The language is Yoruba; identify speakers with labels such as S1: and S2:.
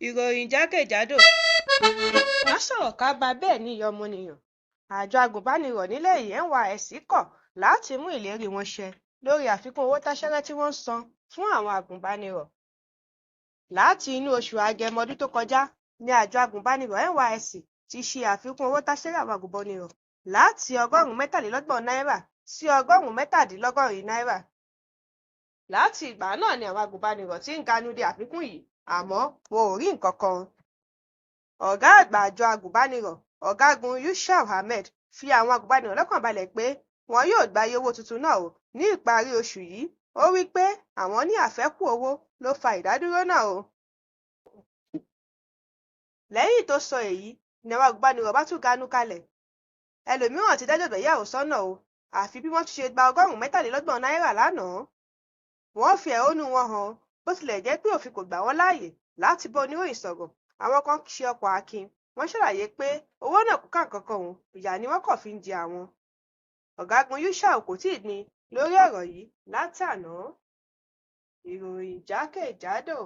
S1: Ìròyìn jákèjádò.
S2: Ká sọ̀rọ̀ ká bá bẹ́ẹ̀ ní iyì ọmọnìyàn. Àjọ agùnbánirọ̀ nílẹ̀ yìí NYSC kọ̀ láti mú ìlérí wọn ṣẹ lórí àfikún owó táṣẹ́rẹ́ tí wọ́n ń san fún àwọn agùnbánirọ̀. Láti inú oṣù Agẹmọ ọdún tó kọjá ni àjọ agùnbánirọ̀ NYSC ti ṣe àfikún owó táṣẹ́rẹ́ àwọn agùnbánirọ̀ láti 323 náírà sí 387 náírà. Láti ìgbà náà ni àwọn agùnbánirọ̀ ti ń ganu de àfikún yìí àmọ́ wọn ò rí nǹkankan. Ọ̀gá àgbà àjọ agùnbánirọ̀, Ọ̀gágun Yushau Ahmed, fi àwọn agùnbánirọ̀ lọ́kàn balẹ̀ pé wọn yóò gba iye owó tuntun náà ní ìparí oṣù yìí. Ó wí pé àwọn ní àfẹ́kù owó ló fa ìdádúró náà. Lẹ́yìn tó sọ èyí ni àwọn agùnbánirọ̀ bá tún ganu kalẹ̀. Ẹlòmíràn ti dájọ́ ìgbéyàwó sọ́nà o, àfi bí wọ́n tún ṣe gba 323 náírà lánàá. Wọ́n fi ẹ̀hónú wọn hàn bó tilẹ̀ jẹ́ pé òfin kò gbà wọ́n láàyè láti bá oníròyìn sọ̀rọ̀. Àwọn kan ṣe ọkọ̀ akin, wọ́n ṣàlàyé pé owó náà kò ká nǹkankan o, ìyà ni wọ́n kàn fi ń jẹ àwọn. Ọ̀gágun Yushau kò tíì gbìn lórí ọ̀rọ̀ yìí látàná. Ìròyìn jákèjádò.